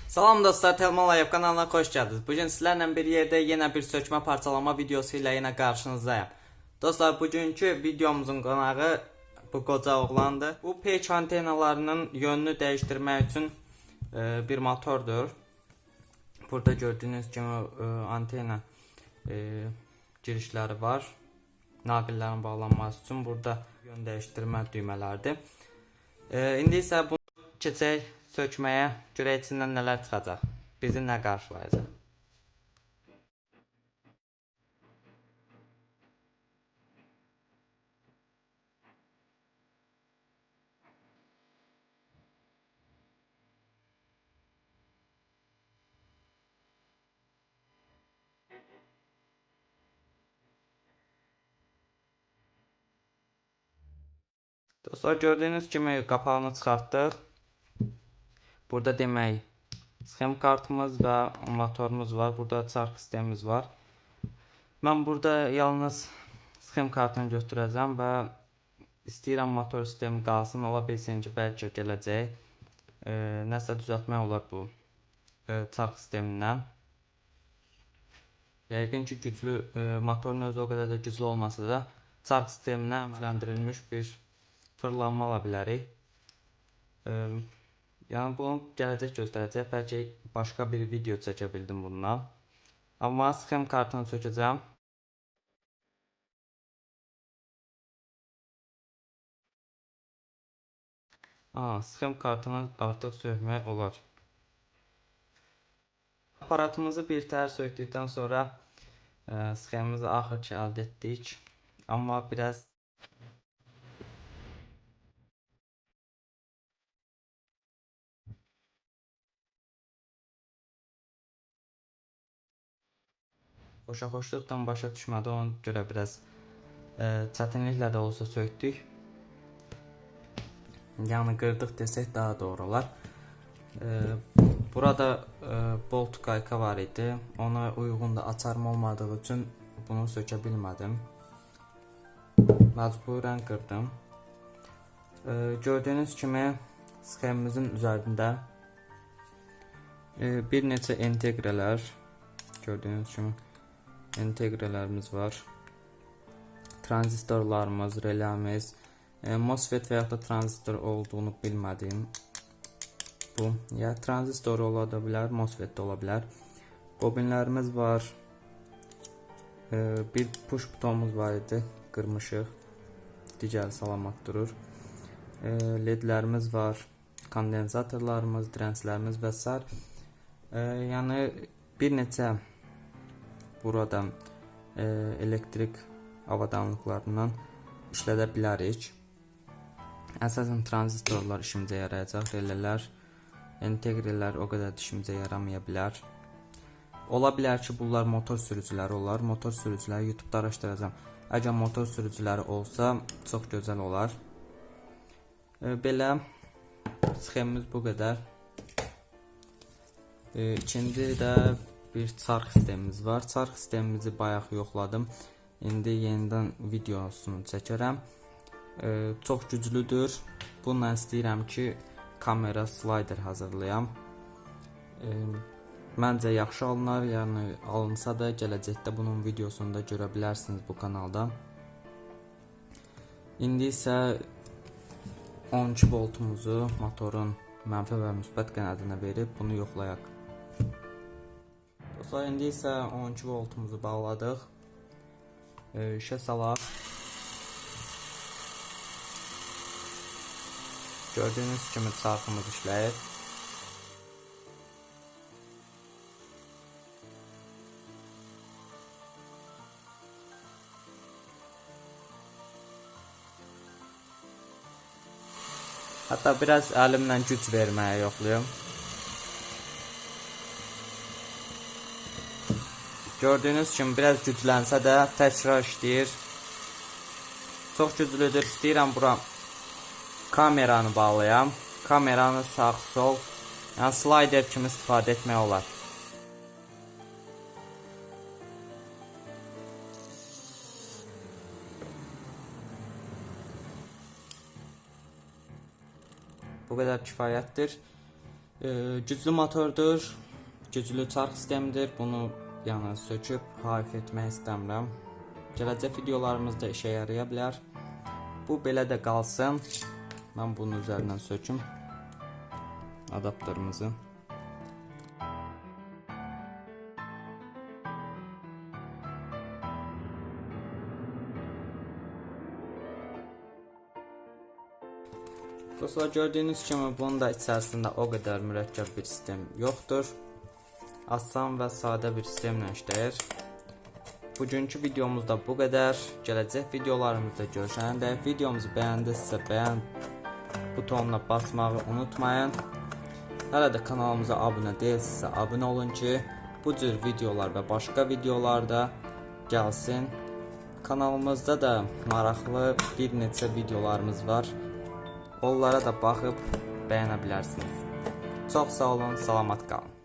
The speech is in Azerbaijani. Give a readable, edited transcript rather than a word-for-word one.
Salam dostlar, Telman Layev kanalına xoş gəldiniz. Bugün sizlərlə bir yerdə yenə bir sökmə parçalama videosu ilə yenə qarşınızdayım. Dostlar, bugünkü videomuzun qonağı bu qoca oğlandır. Bu peyk antenalarının yönünü dəyişdirmək üçün bir motordur. Burada gördüyünüz kimi antena girişləri var. Naqillərin bağlanması üçün burada yön dəyişdirmə düymələridir. İndi isə bunu keçək sökməyə, görək içindən nələr çıxacaq, bizi nə qarşılayacaq. Dostlar, gördüyünüz kimi qapağını çıxartdıq. Burada demək sxem kartımız və motorumuz var. Burada çarx sistemimiz var. Mən burada yalnız sxem kartını götürəcəm və istəyirəm motor sistemi qalsın. Ola bilsin ki, bəlkə gələcək. Nəsə düzəltmək olar bu çarx sistemindən. Yəqin ki, güclü motorun özü o qədər də güclü olmasa da çarx sisteminə əmələndirilmiş bir fırlanma ala bilərik. Yəni bunu gələcək göstərəcək. Bəlkə başqa bir video çəkə bildim bundan. Amma sxem kartını sökəcəm. Sxem kartını artıq sökmək olar. Aparatımızı bir tər sökdükdən sonra sxemimizi axır ki əldə etdik. Amma biraz xoşaxoşluqdan başa düşmədi, ona görə biraz çətinliklə də olsa sökdük. Yəni qırdıq desək daha doğru olar. Burada bolt qayka var idi. Ona uyğun da açarım olmadığı üçün bunu sökə bilmədim. Məcburən qırdım. Gördüyünüz kimi sxemimizin üzərində bir neçə entegrələr, gördüyünüz kimi entegrələrimiz var. Tranzistorlarımız, reləmiz, MOSFET və yaxud da tranzistor olduğunu bilmədiyim bu. Ya tranzistor ola da bilər, MOSFET də ola bilər. Bobinlərimiz var. Bir push butonumuz var idi, qırmışıq. Digəri salamat durur. LED-lərimiz var, kondensatorlarımız, dirənclərimiz və sair. Yəni bir neçə burada elektrik avadanlıqlarından işlədə bilərik. Əsasən tranzistorlar işimizə yarayacaq, relələr, entegrələr o qədər də işimizə yaramaya bilər. Ola bilər ki, bunlar motor sürücüləri olar. Motor sürücüləri YouTube-da araşdıracağam. Əgər motor sürücüləri olsa, çox gözəl olar. Belə sxemimiz bu qədər. İkinci də bir çarx sistemimiz var. Çarx sistemimizi bayaq yoxladım. İndi yenidən videosunu çəkərəm. Çox güclüdür. Bununla istəyirəm ki, kamera slider hazırlayam. Məncə yaxşı alınar. Yəni alınsa da gələcəkdə bunun videosunu da görə bilərsiniz bu kanalda. İndi isə 12 voltumuzu motorun mənfi və müsbət qənadına verib bunu yoxlayaq. Dostlar, indi isə 12 voltumuzu bağladıq. İşə salaq. Gördüyünüz kimi çarxımız işləyir. Hətta biraz əlimlə güc verməyə yoxlayım. Gördüyünüz kimi biraz güclənsə də təkrar işləyir. Çox güclüdür. İstəyirəm bura kameranı bağlayam. Kameranı sağ sol, yəni slider kimi istifadə etmək olar. Bu qədər kifayətdir. Güclü motordur, güclü çarx sistemidir. Bunu yəni söküb hayf etmək istəmirəm. Gələcək videolarımızda işə yaraya bilər. Bu belə də qalsın. Mən bunun üzərindən söküm adaptörümüzü. Dostlar, gördüyünüz kimi bunun da içərisində o qədər mürəkkəb bir sistem yoxdur. Asan və sadə bir sistemlə işləyir. Bugünkü videomuzda bu qədər. Gələcək videolarımızda görüşənədək videomuzu bəyəndinizsə bəyən butonuna basmağı unutmayın. Hələ də kanalımıza abunə deyilsinizsə abunə olun ki, bu cür videolar və başqa videolar da gəlsin. Kanalımızda da maraqlı bir neçə videolarımız var. Onlara da baxıb bəyənə bilərsiniz. Çox sağ olun, salamat qalın.